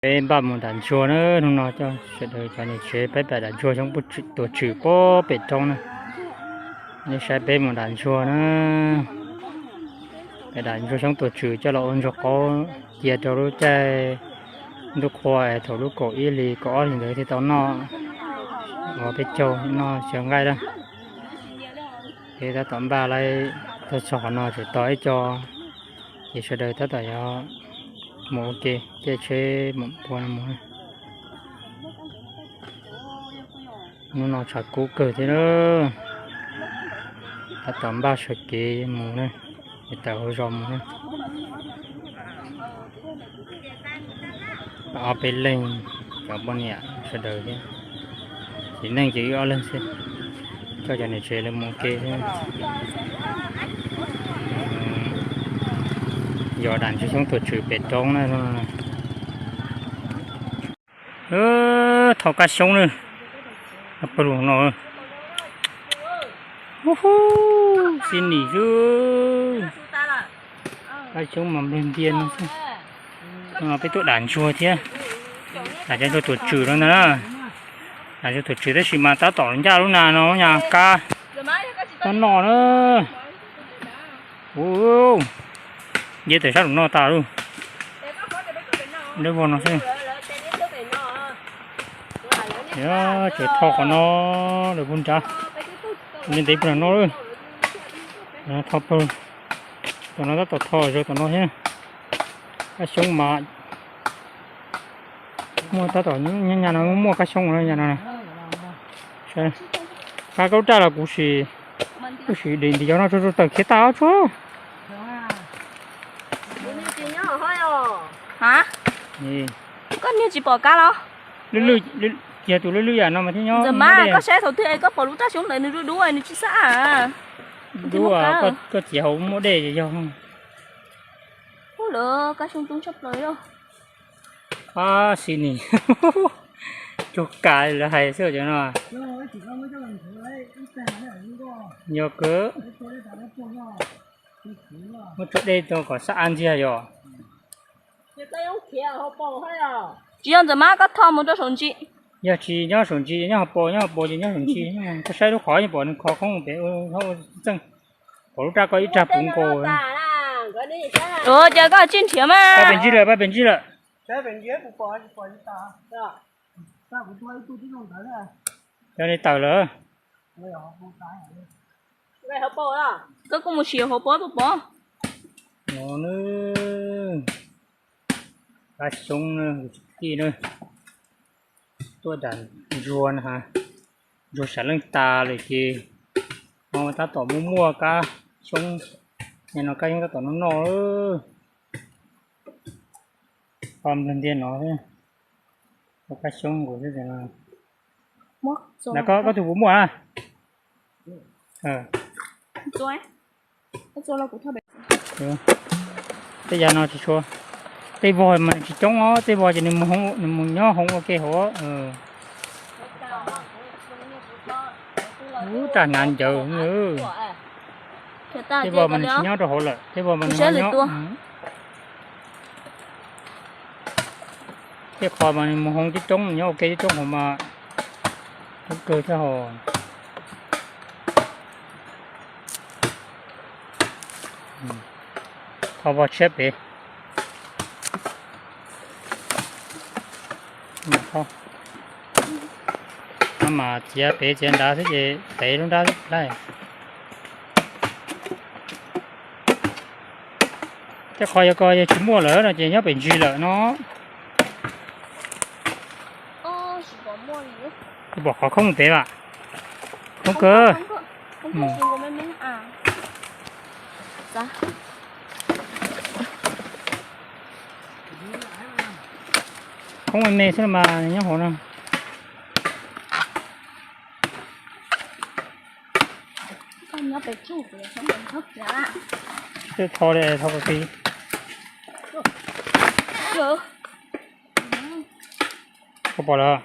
Peb npaj mus dam ntsuag na, hnub no coj sawv daws cov niam tsev peb pam dam ntsuag xyoob Tuam Tswm puag pem roob na. Nej saib peb mus dam ntsuag na, pam dam ntsuag xyoob Tuam Tswm coj los ua ntsuag qaub cia rau lub caij ntuj qhua thaum lub kaum ib hlis kaum ob hlis ntawd thiaj tau noj, uas peb caug noj xyaw nqaij na. Peb tab tom npaj laib tuaj txog qhov no tseem tog ib co, ces sawv daws tab tom yuav mus ua ke, caij tsheb mam pua mus. Hnub no tshav kub kawg thiab na, tab tom npaj sawv kev mus na, es tawm hauv zos mus na. Ob peb leeg cov poj niam sawv daws thiab, txiv neej ces wb ob leeg xwb, coj cov niam tsev lawv mus ua ke thiab. Yog dam ntsuag xyoob Tuam Tswm pem roob na. Thov kab xyoob na, pawg lug no. Hu hu, xib nim xwb. Kab xyoob mas nplawg ntiag no xwb. Peb tuaj dam ntsuag thiab, dam ntsuag Tuam Tswm no ntag na. Dam ntsuag Tuam Tswm tab sis mas tab tom ncaj lub nas no nyas kab, kab noj na. Ua, nce tawm sab lus no tas lawm. Dawb vog no xwb. Tseem tho qhov no lawm puag nrad, li ntev puag nram no lawm. Tho pawg, tom no tab tom tho zaws tom no thiab. Kab xyoob mas muaj tab tom, nyaj no muaj kab xyoob no, nyaj no. Kab kaub raj los kuv sim, kuv sim de nti cov no tsuag tsuag tawm khiav tas tsuag. Koj niag tsis pom kab los? Yog tus lwj lwj yam no mas thiaj nyob. Ntxawm mas koj saib thaum twg es koj pom lub raj xyoob ntawd nws dub dub nws tsis xab a. Dub, koj txiav hauv muaj dej ces yog. Ub, lawv kab xyoob coob tshaj plaws li. Kab xib nim, cuag kas lawv hais xwb cov no. Yog kawg, muab tso dej rau kom xab a ntxiag yom. Tsis yog Ntxawm Mab, koj tho mus rau saum ntsis. Yog tsis nyob saum ntsis, nyob hauv paus, nyob hauv paus ces nyob saum ntsis. Koj saib lub qhov, nyob pom nws qhov qoob pem, pom lub raj koj ib rag puv nkaus. Ua cas koj tsis nrhiav mas. Pab pem ntsib lawm, pab pem ntsib lawm. Cov li tawm lawm. Koj kuj mus sim hauv paus puas pom. No na, kab xyoob na, kwv tij na, tuaj dam ntsuag na, ntsuag sam leej tas lawm ces no tab tom muaj muaj kab xyoob, no kab xyoob tab tom noj noj. Koj nplawg ntiag no, kab xyoob nkaus xwb. Koj tus puas muaj a? Tej yam no tsis tshua, tej vog mas nws tsis coob os, tej vog ces nws mus nyob hauv ua ke hauv. Ub, raj hnav ncawv. Tej vog mas nws tsis nyob rau hauv lawm, tej vog mas nws nyob. Tej qhov mas nws mus hauv tib roob, nyob ua ke tib roob hauv mas ub kawg thiab hos. Tho vog tshiab pem. Mas txiav pem txiav nrad xwb ces tev lub nrab lawm. Tej qhov yog ko yog tsis muaj lawm no ces nyob pem ntsis lawm no. Pom qhov khoob pem mas. Khoob kawg. Khoob me me xwb mas nyob hauv no. Tho li, tho pem. Koj pom lawm.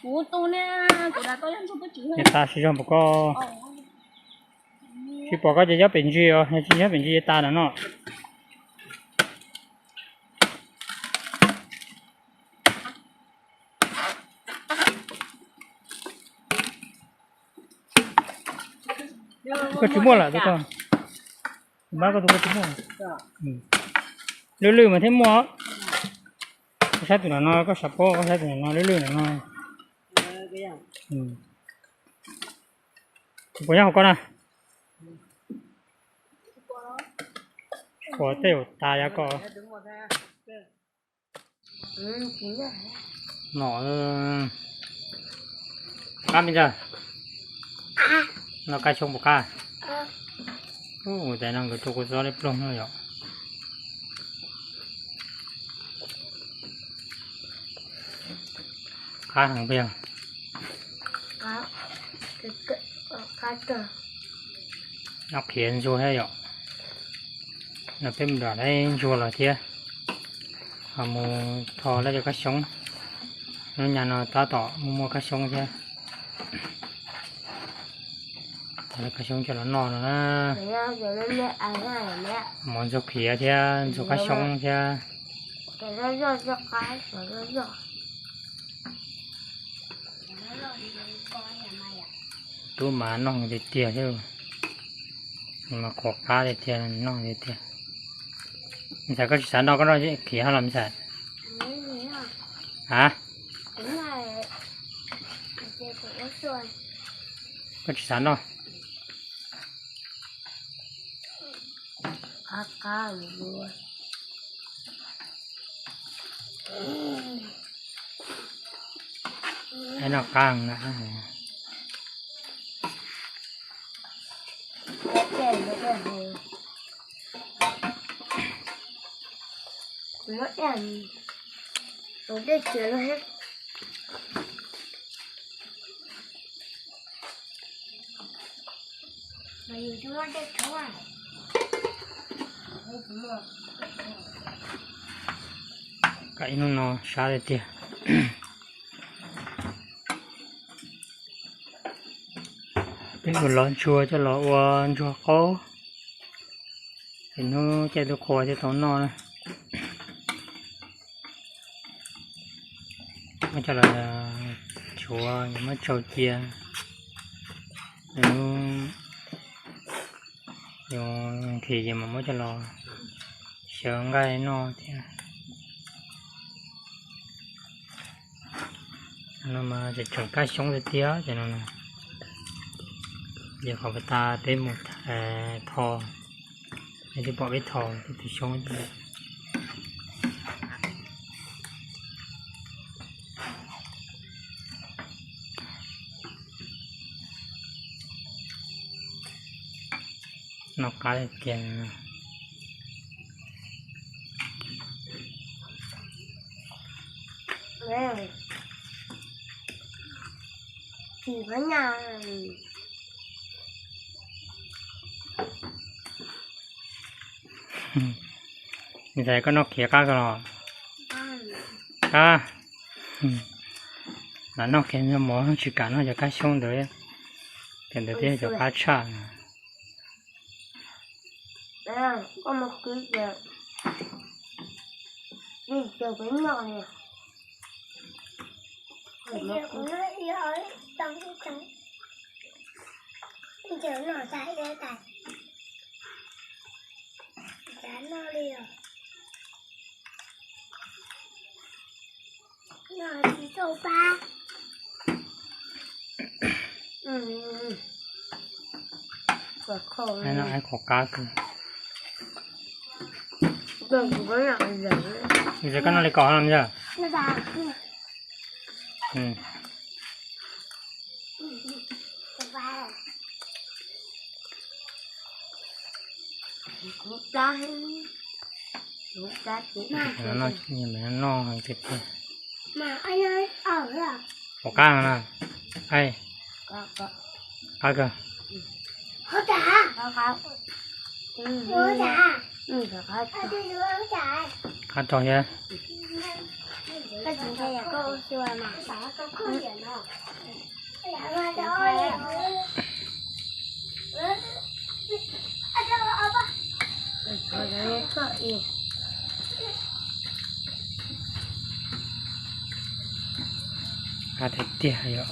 Kuv tu ne, kuv da toj yog ntsuag peb tsis. Niam tas siv zog npaum koj. Tsis pom koj ces nyob pem ntsis os, yog tsis nyob pem ntsis tas no no. Koj tsis muaj lawm tus koj. Mab koj tus koj tsis muaj. Lwj lwj mas thiaj muaj. Koj saib tus no no, koj sav pob, koj saib tus no no, lwj lwj no no. Tsis pom nyob hauv koj na. Ua tej zaum tas yav koj. No, qab me ntag. No qab xyoob puas qab? Ua cas no nkawd rau kuv txob li ploog no yom. Qab heev puas yog? Noj qhiav ntsuag thiab yom. No peb mus nram lawv ntsuag los thiab, ho mus tho lawv cov kab xyoob. Lub nyag no tab tom muaj muaj kab xyoob thiab. Tho lawv kab xyoob coj los noj no na. Mov ntsuag qhiav thiab ntsuag kab xyoob thiab. Tub mas noj tiag tiag thiab, mas qhuav qab tiag tiag, noj tiag tiag. Me ntxhais koj tsis xav noj, koj noj khiav ho los me ntxhais? A, koj tsis xav noj. Noj qab na. Kam ib hnub no sab tiag tiag. Peb mus lov ntsuag coj los ua ntsuag qaub, es hnub caij lub qhua thiaj tau noj na. Muab coj los chuav, muab tsau cia, hnub yuav nqhis ces mas muab coj los xyaw nqaij noj thiab. No mas tseem tseem kab xyoob tiag tiag cov no. Ces qhov puag ta peb mus tho, nej twb pom peb tho tus xyoob. Noj qab tiag. Ntxhais koj noj khiav qab kawg los? Qab. Lam noj kiag mov tsis kam noj cov kab xyoob ntawd, cov ntawd thiab cov qab tshaj. Qhuav qab kawg. Koj noj li ko los yog? Noj tiag tiag. Pom qab no na. Qab kawg. Qab rau thiab. Qab tiag tiag yom.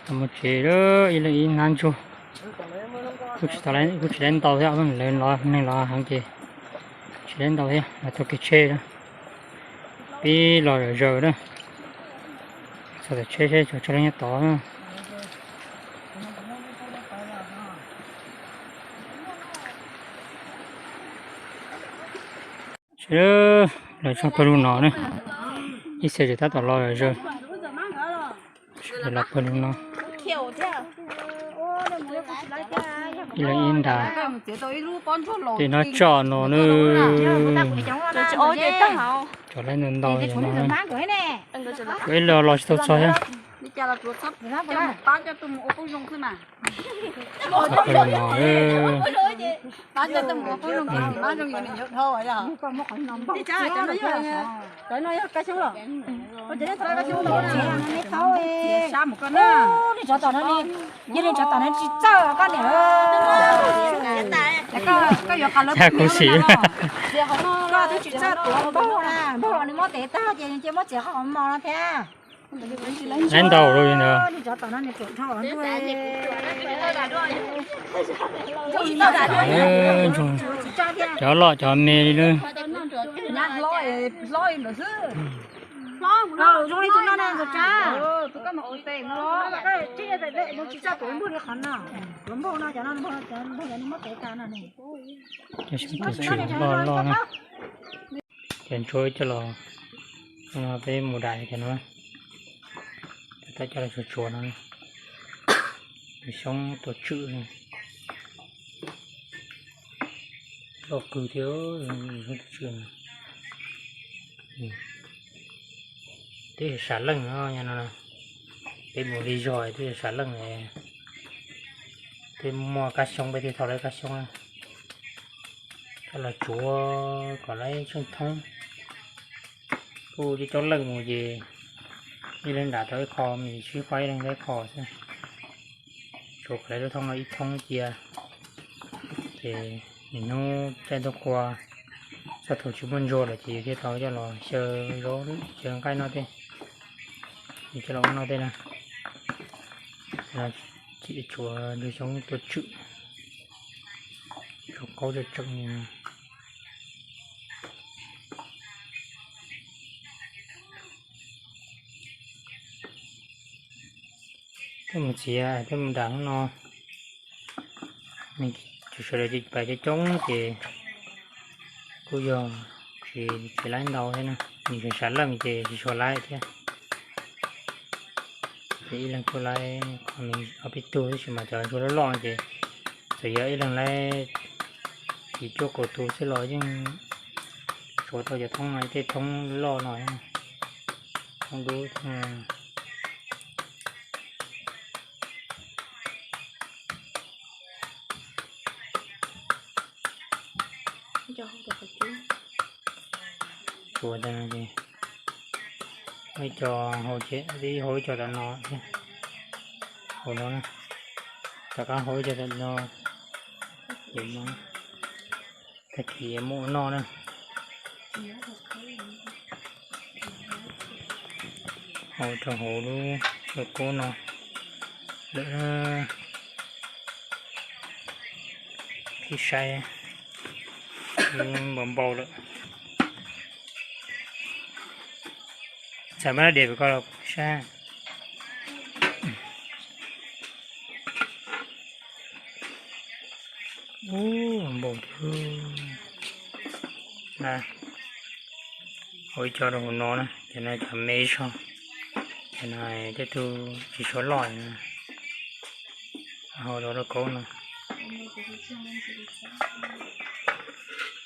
Mus tsev lawm, ib leeg ib hnab ntsuag. Kuj tsis tau, kuj tsis tau ntau thiab, lawv los neeg los heev ces tsis tau ntau thiab, los txog kev tsheb na. Pib los zom zaws na. Txog tom tsheb seb tso tso leej nyob tod na. Lawv txog pawg lug no na, ib txhia tseem tab tom los zom zaws. Los pawg lug no, ib leeg ib nra. Tej no tsom no na, tsom laib ntau ntau no. Kuv ib leeg los tsis tau txog thiab. Los pawg lug no. Yog li tsov tom no tsis txawj koj niam. Kuv sim. Koj twb tsis txawj tuav npaug na, npaug los nws muab tev tag ces nws cia muab txiav qhov mos no thiab. Laib ntau li ntawd. Li tsov tom no nws ruam dhau. Cov loj cov me li na. Zoo li tus no na, tus tsab. Tsis txawj tuav npaug li qhov no. Tuav npaug no, cov no, cov npaug cov no muab tev tas no ne. Cov ntsuab coj los, peb mus dam cov no, tab coj los tsuav tsuav no. Tus xyoob tuav tswm, loj kawg thiab, xyoob tuav tswm. Twb yog sam leej no, peb mus li zog twb yog sam leej, twb muaj kab xyoob peb thiaj thau lawv kab xyoob. Coj los tsuav kom lawv tseem thoob. Kuj coob coob leej mus ces ib leeg dam tau ib qho, me sib faib ib leeg tau ib qho xwb. Tsuav kom lawv lub thoob no ib thoob cia, ces nim hnub caij ntuj qhua, txog thaum tsis muaj ntsuag lawm ces yus thiaj tau coj los xyaw zaub xyaw nqaij noj tej. Yus coj los ua noj tej na. Ces tsuav ntsuag xyoob tuav tswm, tsuav qaub tseem tseem. Peb mus txiav, peb mus dam hnub no, nws tsuas sawv daws pais coob coob ces kuj yog tsis, tsis laib ntau thiab na, nws tsuas sam leej ces tsis tshua laib thiab. Ces ib leeg kuj laib ob peb tug, tab sis mas cov ntsuag loj loj ces txawm yog ib leeg laib yim cuaj kaum tus xwb los yeej tsuav tau cov thoob no, tej thoob loj no, thoob dub. Tsuav tas no ces muaj ib co hau, ib hau ib co tom no thiab, hauv no na, rov qab hau ib co tom no, ces tag kis muab ua noj na. Hau rau hauv lub lauj kaub no lawm. Pib saib, npau npau lawm. Txawm muab dej pem ko los saib. Ub, npau tiag. Na, hau ib co rau hauv no na, cov no cov me zog, cov no tej tug tsis tshua loj na. Hau rau lauj kaub no.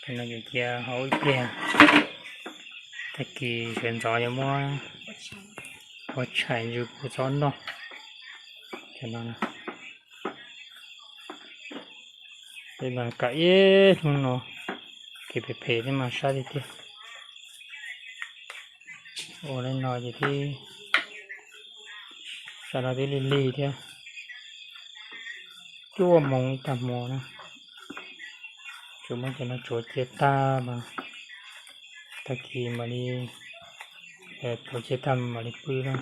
Cov no ces cia hau ib pliag, tag kis sawv ntxov yuav muab ua tshais ntsw kuv txob noj. Cov no na. Peb mas kam ib hnub no, kev phem phem thiab mas sab tiag tiag. Ua li no ces twb, sawv no twb lig lig thiab, cuaj moos ib tag hmo na. Tsuas muab cov no tsuav cia tag mas tag kis mam li, tsuav cia tag mam li pw na.